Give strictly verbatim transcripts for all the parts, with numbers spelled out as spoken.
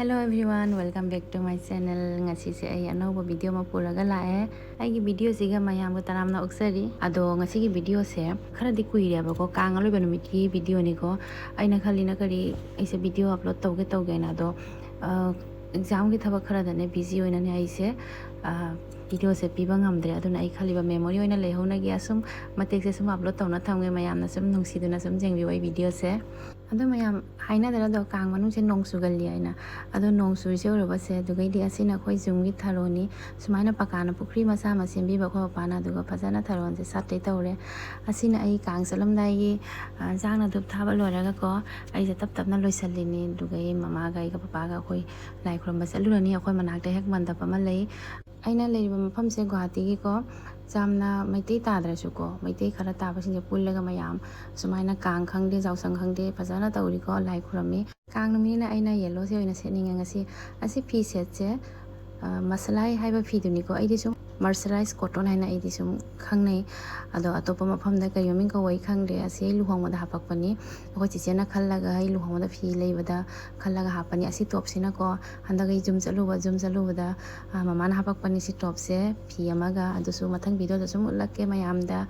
Hello everyone, welcome back to my channel. ꯉꯁꯤꯁꯦ ꯑꯩ ꯑꯅꯧꯕ ꯚꯤꯗꯤꯑꯣ ꯑꯃ ꯄꯨꯔꯒ ꯂꯥꯛꯑꯦ꯫ ꯑꯩꯒꯤ ꯚꯤꯗꯤꯑꯣꯁꯤꯒ ꯃꯌꯥꯝꯒ ꯇꯔꯥꯝꯅ ꯑꯣꯛꯆꯔꯤ꯫ ꯑꯗꯣ ꯉꯁꯤꯒꯤ ꯚꯤꯗꯤꯑꯣꯁꯦ ꯈꯔꯗꯤ ꯀꯨꯏꯔꯦꯕꯀꯣ, ꯀꯥꯡ ꯑꯔꯣꯏꯕ ꯅꯨꯃꯤꯠꯀꯤ ꯚꯤꯗꯤꯑꯣꯅꯤꯀꯣ꯫ ꯑꯩꯅ ꯈꯜꯂꯤꯅ ꯀꯔꯤ, ꯑꯩꯁꯦ ꯚꯤꯗꯤꯑꯣ ꯑꯞꯂꯣꯗ ꯇꯧꯒꯦ ꯇꯧꯒꯦꯅ, ꯑꯗꯣ ꯑꯦꯛꯖꯥꯝꯒꯤ ꯊꯕꯛ ꯈꯔꯗꯅꯦ ꯕꯤꯖꯤ ꯑꯣꯏꯅꯅꯦ ꯑꯩꯁꯦ ꯚꯤꯗꯤꯑꯣꯁꯦ ꯄꯤꯕ ꯉꯝꯗ꯭ꯔꯦ꯫ ꯑꯗꯨꯅ ꯑꯩ ꯈꯜꯂꯤꯕ ꯃꯦꯃꯣꯔꯤ ꯑꯣꯏꯅ ꯂꯩꯍꯧꯅꯒꯦ, ꯑꯁꯨꯝ ꯃꯇꯦꯛꯁꯦ ꯁꯨꯝ ꯑꯞꯂꯣꯗ ꯇꯧꯅ ꯊꯝꯒꯦ꯫ ꯃꯌꯥꯝꯅ ꯁꯨꯝ ꯅꯨꯡꯁꯤꯗꯨꯅ ꯁꯨꯝ ꯌꯦꯡꯕꯤꯌꯨ ꯑꯩ ꯚꯤꯗꯤꯑꯣꯁꯦ꯫ ꯑꯗꯣ ꯃꯌꯥꯝ ꯍꯥꯏꯅꯗ꯭ꯔꯗꯣ ꯀꯥꯡ ꯃꯅꯨꯡꯁꯦ ꯅꯣꯡ ꯆꯨꯒꯜꯂꯤ ꯍꯥꯏꯅ꯫ ꯑꯗꯣ ꯅꯣꯡ ꯆꯨꯔꯤꯁꯦ ꯎꯔꯨꯕꯁꯦ, ꯑꯗꯨꯒꯩꯗꯤ ꯑꯁꯤꯅ ꯑꯩꯈꯣꯏ ꯌꯨꯝꯒꯤ ꯊꯔꯣꯅꯤ꯫ ꯁꯨꯃꯥꯏꯅ ꯄꯀꯥꯅ ꯄꯨꯈ꯭ꯔꯤ ꯃꯆꯥ ꯑꯃ ꯁꯦꯝꯕꯤꯕ ꯑꯩꯈꯣꯏ ꯄꯄꯥꯅ, ꯑꯗꯨꯒ ꯐꯖꯅ ꯊꯔꯣꯁꯦ ꯁꯥꯠꯇꯩ ꯇꯧꯔꯦ꯫ ꯑꯁꯤꯅ ꯑꯩ ꯀꯥꯡ ꯆꯠꯂꯝꯗꯥꯏꯒꯤ, ꯑ, ꯆꯥꯛꯅ ꯙꯨꯞ ꯊꯥꯕ ꯂꯣꯏꯔꯒꯀꯣ, ꯑꯩꯁꯦ ꯇꯞ ꯇꯞꯅ ꯂꯣꯏꯁꯤꯜꯂꯤꯅꯤ꯫ ꯑꯗꯨꯒ ꯑꯩ ꯃꯃꯥꯒ ꯑꯩꯒ ꯄꯄꯥꯒ ꯑꯩꯈꯣꯏ ꯂꯥꯏ ꯈꯨꯔꯨꯝꯕ ꯆꯠꯂꯨꯔꯅꯤ꯫ ꯑꯩꯈꯣꯏ ꯃꯅꯥꯛꯇ ꯍꯦꯛ ꯃꯟꯗꯞ ꯑꯃ ꯂꯩ꯫ ꯑꯩꯅ ꯂꯩꯔꯤꯕ ꯃꯐꯝꯁꯦ ꯒꯨꯍꯥꯇꯤꯒꯤꯀꯣ, ꯌꯥꯝꯅ ꯃꯩꯇꯩ ꯇꯥꯗ꯭ꯔꯁꯨꯀꯣ, ꯃꯩꯇꯩ ꯈꯔ ꯇꯥꯕꯁꯤꯡꯁꯦ ꯄꯨꯜꯂꯒ ꯃꯌꯥꯝ ꯁꯨꯃꯥꯏꯅ ꯀꯥꯡ ꯈꯪꯗꯦ, ꯌꯥꯎꯁꯪ ꯈꯪꯗꯦ, ꯐꯖꯅ ꯇꯧꯔꯤꯀꯣ, ꯂꯥꯏ ꯈꯨꯔꯝꯃꯤ꯫ ꯀꯥꯡ ꯅꯨꯃꯤꯠꯅꯤꯅ ꯑꯩꯅ ꯌꯦꯜꯂꯣꯁꯦ ꯑꯣꯏꯅ ꯁꯦꯠꯅꯤꯡꯉꯦ ꯉꯁꯤ꯫ ꯑꯁꯤ ꯐꯤ ꯁꯦꯠꯁꯦ, ꯑ, ꯃꯁꯂꯥꯏ ꯍꯥꯏꯕ ꯐꯤꯗꯨꯅꯤꯀꯣ꯫ ꯑꯩꯗꯤ ꯁꯨꯝ ꯃꯔꯁꯔꯥꯏꯁ ꯀꯣꯇꯣꯟ ꯍꯥꯏꯅ ꯑꯩꯗꯤ ꯁꯨꯝ ꯈꯪꯅꯩ꯫ ꯑꯗꯣ ꯑꯇꯣꯞꯄ ꯃꯐꯝꯗ ꯀꯔꯤ ꯃꯃꯤꯡ ꯀꯧꯕ ꯑꯩ ꯈꯪꯗ꯭ꯔꯦ꯫ ꯑꯁꯤ ꯑꯩ ꯂꯨꯍꯣꯡꯕꯗ ꯍꯥꯄꯛꯄꯅꯤ꯫ ꯑꯩꯈꯣꯏ ꯆꯤꯆꯦꯅ ꯈꯜꯂꯒ, ꯑꯩ ꯂꯨꯍꯣꯡꯕꯗ ꯐꯤ ꯂꯩꯕꯗ ꯈꯜꯂꯒ ꯍꯥꯞꯄꯅꯤ꯫ ꯑꯁꯤ ꯇꯣꯞꯁꯤꯅꯀꯣ, ꯍꯟꯗꯛ ꯑꯩ ꯖꯨꯝ ꯆꯠꯂꯨꯕ, ꯖꯨꯝ ꯆꯠꯂꯨꯕꯗ, ꯑ, ꯃꯃꯥꯅ ꯍꯥꯄꯛꯄꯅꯤ ꯁꯤ ꯇꯣꯞꯁꯦ, ꯐꯤ ꯑꯃꯒ꯫ ꯑꯗꯨꯁꯨ ꯃꯊꯪ ꯚꯤꯗꯤꯑꯣꯗ ꯁꯨꯝ ꯎꯠꯂꯛꯀꯦ ꯃꯌꯥꯝꯗ꯫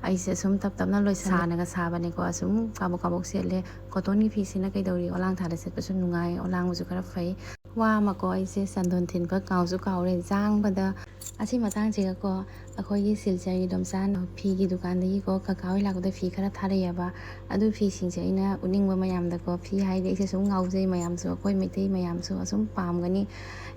ꯑꯩꯁꯦ ꯁꯨꯝ ꯇꯞ ꯇꯞꯅ ꯂꯣꯏꯁꯟ-, ꯁꯥꯅꯒ ꯁꯥꯕꯅꯦꯀꯣ, ꯁꯨꯝ ꯀꯥꯕꯣꯛ ꯀꯥꯕꯣꯛ ꯁꯦꯠꯂꯦ꯫ ꯀꯣꯇꯣꯟꯒꯤ ꯐꯤꯁꯤꯅ ꯀꯩꯗꯧꯔꯤ, ꯑꯣꯂꯥꯡ ꯊꯥꯗ ꯁꯦꯠꯄꯁꯨ ꯅꯨꯡꯉꯥꯏ, ꯑꯣꯂꯥꯡꯕꯁꯨ ꯈꯔ ꯐꯩ꯫ ꯋꯥ ꯑꯃꯀꯣ, ꯑꯩꯁꯦ ꯆꯟꯗꯣꯟ ꯊꯤꯟꯕ ꯀꯥꯎꯁꯨ ꯀꯥꯎꯔꯦ, ꯌꯥꯡꯕꯗ꯫ ꯑꯁꯤ ꯃꯇꯥꯡꯁꯤꯒꯀꯣ, ꯑꯩꯈꯣꯏꯒꯤ ꯁꯤꯜꯆꯔꯒꯤ ꯗꯣꯝꯆꯥꯅ ꯐꯤꯒꯤ ꯗꯨꯀꯥꯟꯗꯒꯤꯀꯣ, ꯀꯀꯥ ꯍꯣꯏ ꯂꯥꯛꯄꯗ ꯐꯤ ꯈꯔ ꯊꯥꯔꯛꯑꯦꯕ꯫ ꯑꯗꯨ ꯐꯤꯁꯤꯡꯁꯦ ꯑꯩꯅ ꯎꯠꯅꯤꯡꯕ ꯃꯌꯥꯝꯗꯀꯣ, ꯐꯤ ꯍꯥꯏꯗꯤ ꯑꯩꯁꯦ ꯁꯨꯝ ꯉꯥꯎꯖꯩ, ꯃꯌꯥꯝꯁꯨ, ꯑꯩꯈꯣꯏ ꯃꯩꯇꯩ ꯃꯌꯥꯝꯁꯨ ꯑꯁꯨꯝ ꯄꯥꯝꯒꯅꯤ꯫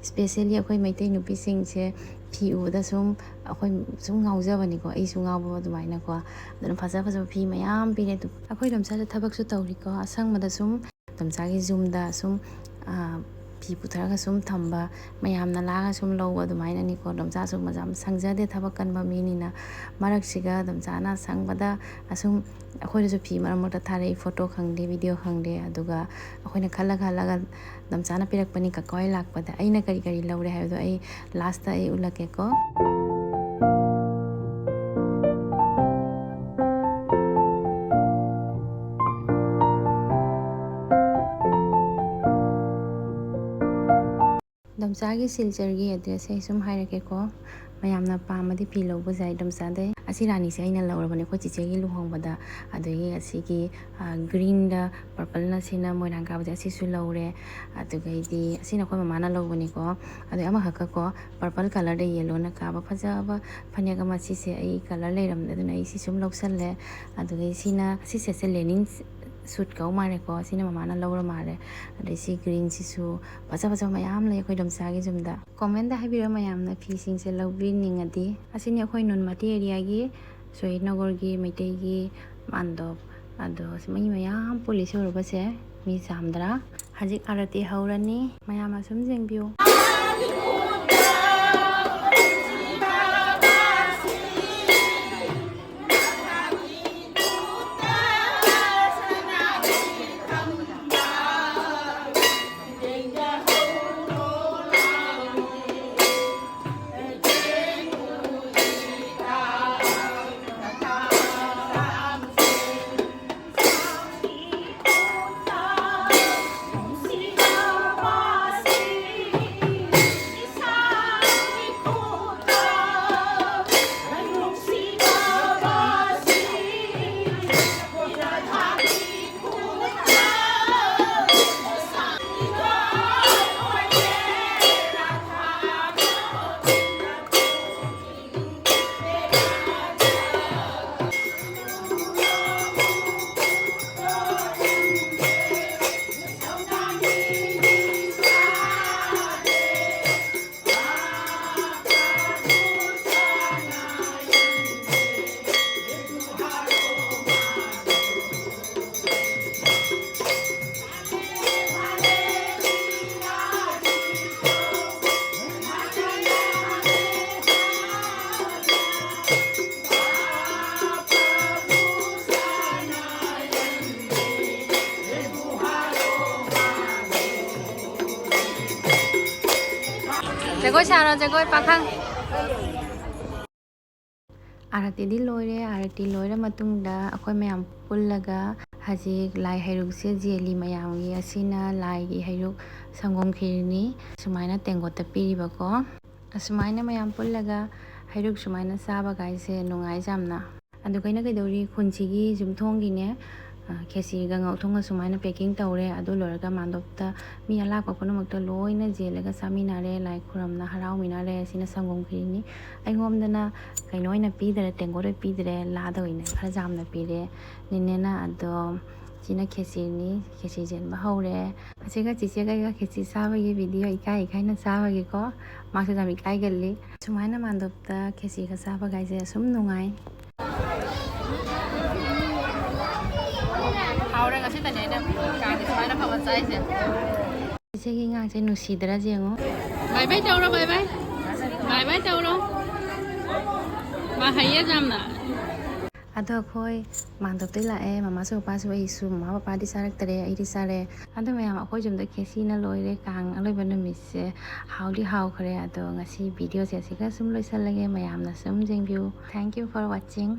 ꯏꯁꯄꯦꯁꯦꯜꯂꯤ ꯑꯩꯈꯣꯏ ꯃꯩꯇꯩ ꯅꯨꯄꯤꯁꯤꯡꯁꯦ ꯐꯤ ꯎꯕꯗ ꯁꯨꯝ ꯑꯩꯈꯣꯏ ꯁꯨꯝ ꯉꯥꯎꯖꯕꯅꯤꯀꯣ, ꯑꯩꯁꯨ ꯉꯥꯎꯕ ꯑꯗꯨꯃꯥꯏꯅꯀꯣ꯫ ꯑꯗꯨꯅ ꯐꯖ ꯐꯖꯕ ꯐꯤ ꯃꯌꯥꯝ ꯄꯤꯔꯦ꯫ ꯑꯗꯨ ꯑꯩꯈꯣꯏ ꯗꯣꯝꯆꯥꯁꯨ ꯊꯕꯛꯁꯨ ꯇꯧꯔꯤꯀꯣ, ꯑꯁꯪꯕꯗ ꯁꯨꯝ ꯗꯣꯝꯆꯥꯒꯤ ꯌꯨꯝꯗ ꯁꯨꯝ, ꯑ, ꯐꯤ ꯄꯨꯊꯔꯒ ꯁꯨꯝ ꯊꯝꯕ, ꯃꯌꯥꯝꯅ ꯂꯥꯛꯑꯒ ꯁꯨꯝ ꯂꯧꯕ ꯑꯗꯨꯃꯥꯏꯅꯅꯤꯀꯣ꯫ ꯗꯣꯝꯆꯥꯁꯨ ꯃꯌꯥꯝ ꯁꯪꯖꯗꯦ, ꯊꯕꯛ ꯀꯟꯕ ꯃꯤꯅꯤꯅ꯫ ꯃꯔꯛꯁꯤꯒ ꯗꯣꯝꯆꯥꯅ ꯁꯪꯕꯗ ꯑꯁꯨꯝ ꯑꯩꯈꯣꯏꯗꯁꯨ ꯐꯤ ꯃꯔꯛ ꯃꯔꯛꯇ ꯊꯥꯔꯛꯏ, ꯐꯣꯇꯣ ꯈꯪꯗꯦ, ꯚꯤꯗꯤꯑꯣ ꯈꯪꯗꯦ꯫ ꯑꯗꯨꯒ ꯑꯩꯈꯣꯏꯅ ꯈꯜꯂ ꯈꯜꯂꯒ ꯗꯣꯝꯆꯥꯅ ꯄꯤꯔꯛꯄꯅꯤ ꯀꯀꯥ ꯍꯣꯏ ꯂꯥꯛꯄꯗ꯫ ꯑꯩꯅ ꯀꯔꯤ ꯀꯔꯤ ꯂꯧꯔꯦ ꯍꯥꯏꯕꯗꯣ ꯑꯩ ꯂꯥꯁꯇ ꯑꯩ ꯎꯠꯂꯛꯀꯦꯀꯣ꯫ ꯗꯣꯝꯆꯥꯒꯤ ꯁꯤꯜꯆꯔꯒꯤ ꯑꯦꯗ꯭ꯔꯦꯁꯁꯦ ꯑꯩ ꯁꯨꯝ ꯍꯥꯏꯔꯛꯀꯦꯀꯣ꯫ ꯃꯌꯥꯝꯅ ꯄꯥꯝꯃꯗꯤ ꯐꯤ ꯂꯧꯕ ꯌꯥꯏ ꯗꯣꯝꯆꯥꯗꯩ꯫ ꯑꯁꯤ ꯔꯥꯅꯤꯁꯦ ꯑꯩꯅ ꯂꯧꯔꯕꯅꯦ ꯑꯩꯈꯣꯏ ꯆꯤꯆꯦꯒꯤ ꯂꯨꯍꯣꯡꯕꯗ꯫ ꯑꯗꯒꯤ ꯑꯁꯤꯒꯤ, ꯑ, ꯒ꯭ꯔꯤꯟꯗ ꯄꯔꯄꯜꯅ ꯁꯤꯅ ꯃꯣꯏꯔꯥꯡ ꯀꯥꯕꯁꯦ, ꯑꯁꯤꯁꯨ ꯂꯧꯔꯦ꯫ ꯑꯗꯨꯒꯩꯗꯤ ꯑꯁꯤꯅ ꯑꯩꯈꯣꯏ ꯃꯃꯥꯅ ꯂꯧꯕꯅꯤꯀꯣ꯫ ꯑꯗꯩ ꯑꯃꯈꯛꯀꯀꯣ, ꯄꯔꯄꯜ ꯀꯂꯔꯗ ꯌꯦꯜꯂꯣꯅ ꯀꯥꯕ ꯐꯖꯕ ꯐꯅꯦꯛ ꯑꯃ, ꯁꯤꯁꯦ ꯑꯩ ꯀꯂꯔ ꯂꯩꯔꯝꯗꯦ, ꯑꯗꯨꯅ ꯑꯩ ꯁꯤ ꯁꯨꯝ ꯂꯧꯁꯜꯂꯦ꯫ ꯑꯗꯨꯒ ꯁꯤꯅ, ꯁꯤ ꯁꯦꯠꯁꯦ ꯂꯦꯅꯤꯟ ꯁꯨꯠ ꯀꯧ ꯃꯥꯜꯂꯦꯀꯣ꯫ ꯁꯤꯅ ꯃꯃꯥꯅ ꯂꯧꯔ ꯃꯥꯜꯂꯦ꯫ ꯑꯗꯩ ꯁꯤ ꯒ꯭ꯔꯤꯟꯁꯤꯁꯨ ꯐꯖ ꯐꯖꯕ ꯃꯌꯥꯝ ꯂꯩ ꯑꯩꯈꯣꯏ ꯗꯣꯝꯆꯥꯒꯤ ꯌꯨꯝꯗ꯫ ꯀꯣꯃꯦꯟꯗ ꯍꯥꯏꯕꯤꯔꯣ ꯃꯌꯥꯝꯅ ꯐꯤꯁꯤꯡꯁꯦ ꯂꯧꯕꯤꯅꯤꯡꯉꯗꯤ꯫ ꯑꯁꯤꯅꯤ ꯑꯩꯈꯣꯏ ꯅꯨꯟꯃꯥꯇꯤ ꯑꯦꯔꯤꯌꯥꯒꯤ ꯁꯣꯍꯤꯗ ꯅꯒꯔꯒꯤ ꯃꯩꯇꯩꯒꯤ ꯃꯥꯟꯗꯣꯞ꯫ ꯑꯗꯣ ꯃꯤ ꯃꯌꯥꯝ ꯄꯨꯜꯂꯤꯁꯦ ꯎꯔꯕꯁꯦ, ꯃꯤ ꯆꯥꯝꯗ꯭ꯔꯥ? ꯍꯧꯖꯤꯛ ꯑꯥꯔꯇꯤ ꯍꯧꯔꯅꯤ, ꯃꯌꯥꯝ ꯑꯁꯨꯝ ꯌꯦꯡꯕꯤꯌꯨ꯫ ꯖꯒꯣꯏ ꯁꯥꯔꯣ, ꯖꯒꯣꯏ ꯄꯥꯈꯪ꯫ ꯑꯥꯔꯇꯤꯗꯤ ꯂꯣꯏꯔꯦ꯫ ꯑꯥꯔꯇꯤ ꯂꯣꯏꯔ ꯃꯇꯨꯡꯗ ꯑꯩꯈꯣꯏ ꯃꯌꯥꯝ ꯄꯨꯜꯂꯒ ꯍꯧꯖꯤꯛ ꯂꯥꯏ ꯍꯩꯔꯨꯛꯁꯦ ꯌꯦꯜꯂꯤ ꯃꯌꯥꯝꯒꯤ꯫ ꯑꯁꯤꯅ ꯂꯥꯏꯒꯤ ꯍꯩꯔꯨꯛ ꯁꯪꯒꯣꯝ ꯈꯤꯔꯅꯤ꯫ ꯁꯨꯃꯥꯏꯅ ꯇꯦꯡꯀꯣꯠꯇ ꯄꯤꯔꯤꯕꯀꯣ꯫ ꯑꯁꯨꯃꯥꯏꯅ ꯃꯌꯥꯝ ꯄꯨꯜꯂꯒ ꯍꯩꯔꯨꯛ ꯁꯨꯃꯥꯏꯅ ꯆꯥꯕ ꯀꯥꯏꯁꯦ ꯅꯨꯡꯉꯥꯏ ꯌꯥꯝꯅ꯫ ꯑꯗꯨꯒ ꯑꯩꯅ ꯀꯩꯗꯧꯔꯤ, ꯈꯨꯟꯁꯤꯒꯤ ꯌꯨꯝꯊꯣꯡꯒꯤꯅꯦ, ꯑ, ꯈꯦꯆꯤꯒ ꯉꯧꯊꯣꯡꯒ ꯁꯨꯃꯥꯏꯅ packing ꯇꯧꯔꯦ꯫ ꯑꯗꯨ ꯂꯣꯏꯔꯒ ꯃꯥꯟꯗꯣꯞꯇ ꯃꯤ ꯑꯂꯥꯛꯄ ꯄꯨꯝꯅꯃꯛꯇ ꯂꯣꯏꯅ ꯌꯦꯜꯂꯒ ꯆꯥꯃꯤꯟꯅꯔꯦ, ꯂꯥꯏ ꯈꯨꯔꯝꯅ ꯍꯔꯥꯎꯃꯤꯟꯅꯔꯦ꯫ ꯑꯁꯤꯅ ꯁꯪꯒꯣꯝ ꯈꯤꯔꯅꯤ꯫ ꯑꯩꯉꯣꯝꯗꯅ ꯀꯩꯅꯣ ꯑꯣꯏꯅ ꯄꯤꯗꯔꯦ, ꯇꯦꯡꯀꯣꯠ ꯑꯣꯏꯅ ꯄꯤꯗꯔꯦ, ꯂꯥꯗ ꯑꯣꯏꯅ ꯈꯔ ꯌꯥꯝꯅ ꯄꯤꯔꯦ꯫ ꯅꯦꯅꯦꯅ ꯑꯗꯣ ꯁꯤꯅ ꯈꯦꯆꯤꯅꯤ, ꯈꯦꯆꯤ ꯌꯦꯟꯕ ꯍꯧꯔꯦ꯫ ꯑꯁꯤꯒ ꯆꯤꯆꯦꯒ ꯑꯩꯒ ꯈꯦꯆꯤ ꯆꯥꯕꯒꯤ video ꯏꯀꯥꯏ ꯏꯀꯥꯏꯅ ꯆꯥꯕꯒꯤꯀꯣ, ꯃꯥꯁꯨ ꯌꯥꯝ ꯏꯀꯥꯏꯒꯜꯂꯤ꯫ ꯁꯨꯃꯥꯏꯅ ꯃꯥꯟꯗꯣꯞꯇ ꯈꯦꯆꯤꯒ ꯆꯥꯕꯒꯥꯏꯁꯦ ꯑꯁꯨꯝ ꯅꯨꯡꯉꯥꯏ꯫ ꯍꯥꯎꯔꯦ, ꯉꯁꯤꯇꯅꯦ ꯑꯩꯅ ꯀꯥꯡꯒꯤ ꯁꯨꯃꯥꯏꯅ ꯐꯝꯃ ꯆꯥꯏꯁꯦ꯫ ꯏꯆꯦꯒꯤ ꯑꯉꯥꯡꯁꯦ ꯅꯨꯡꯁꯤꯗ꯭ꯔꯥ ꯌꯦꯡꯉꯣ꯫ Bye bye ꯇꯧꯔꯣ, bye bye꯫ Bye bye ꯇꯧꯔꯣ꯫ ꯃꯥ ꯍꯩꯌꯦ ꯌꯥꯝꯅ꯫ ꯑꯗꯣ ꯑꯩꯈꯣꯏ ꯃꯥꯟꯗꯣꯞꯇꯩ ꯂꯥꯛꯑꯦ꯫ ꯃꯃꯥꯁꯨ ꯄꯄꯥꯁꯨ ꯑꯩꯁꯨ꯫ ꯃꯃꯥ ꯄꯄꯥꯗꯤ ꯆꯥꯔꯛꯇꯔꯦ, ꯑꯩꯗꯤ ꯆꯥꯔꯦ꯫ ꯑꯗꯣ ꯃꯌꯥꯝ, ꯑꯩꯈꯣꯏ ꯌꯨꯝꯗ ꯈꯦꯆꯤꯅ ꯂꯣꯏꯔꯦ꯫ ꯀꯥꯡ ꯑꯂꯣꯏꯕ ꯅꯨꯃꯤꯠꯁꯦ ꯍꯥꯎꯗꯤ ꯍꯥꯎꯈ꯭ꯔꯦ꯫ ꯑꯗꯣ ꯉꯁꯤ videoꯁꯦ ꯑꯁꯤꯒ ꯁꯨꯝ ꯂꯣꯏꯁꯜꯂꯒꯦ꯫ ꯃꯌꯥꯝꯅ ꯁꯨꯝ ꯌꯦꯡꯕꯤꯌꯨ꯫ Thank you for watching꯫